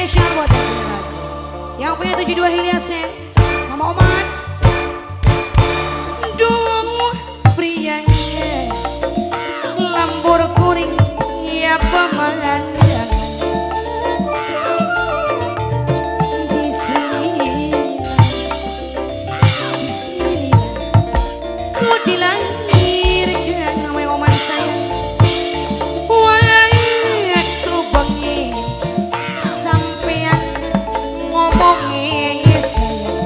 Spesial buat yang punya 72 Hiliasen, Mama Oman. Duh prianya lambur kuring ya pemandangan. Di sini ku dilahirkan sama Oman saya. Waktu bengi sampean ngomongin saya.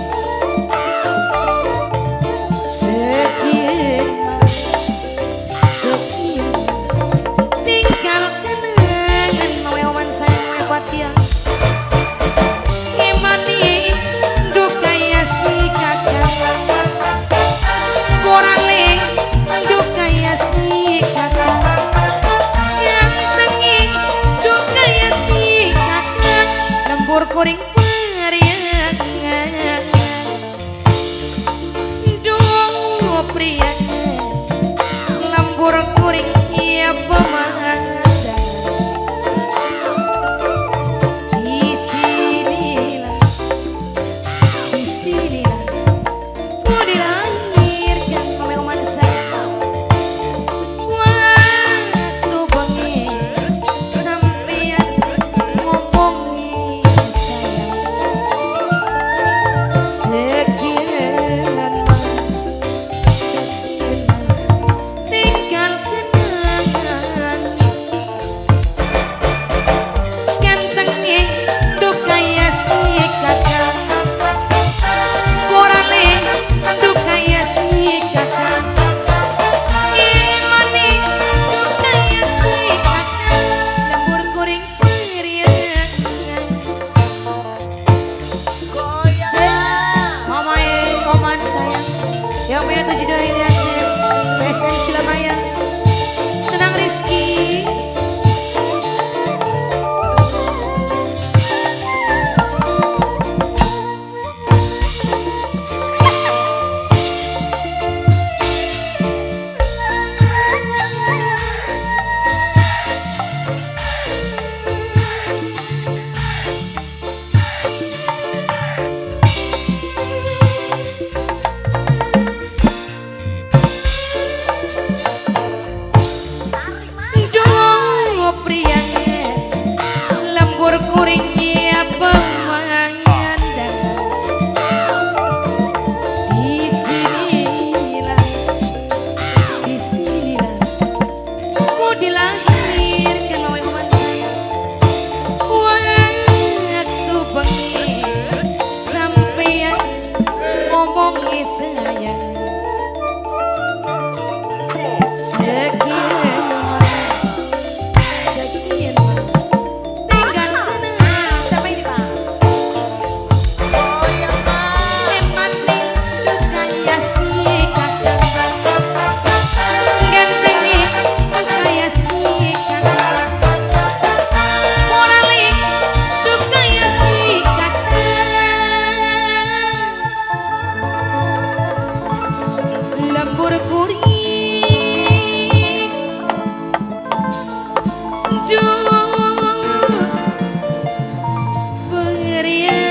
Sekian, sekian tinggal kenangan mama Oman saya, mama Fatia. Imani dukaya si kakak, korale dukaya si kakak, gantengi dukaya si kakak, lembur kuring periangan. Duh priangan lembur kuring ya pemandangan. Di sinilah ku dilahirkan mama Oman saya. Waktu bengi sampean ngomongi saya. Sekian, sekian tinggal kenangan. Gantengnya dukaya si kakak, korale dukaya si kakak, imani dukaya si kakak, lembur kuring periangan. Mama Oman sayang yang punya 72 Hiliasen, PSM Cilamaya, Senang Rizky. Duh priangan lembur kuring ya pemandangan. Di sinilah ku dilahirkan mama Oman saya. Waktu bengi sampean ngomongi saya. Sekian, sekian tinggal kenangan. Siapa ini Pak? Emane kaya si kakak, gantengnya kaya si kakak, morale kaya si kakak, lembur kuring duh periangan.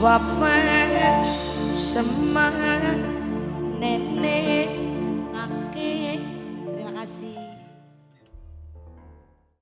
Bapak semang nenek kakek. Terima kasih.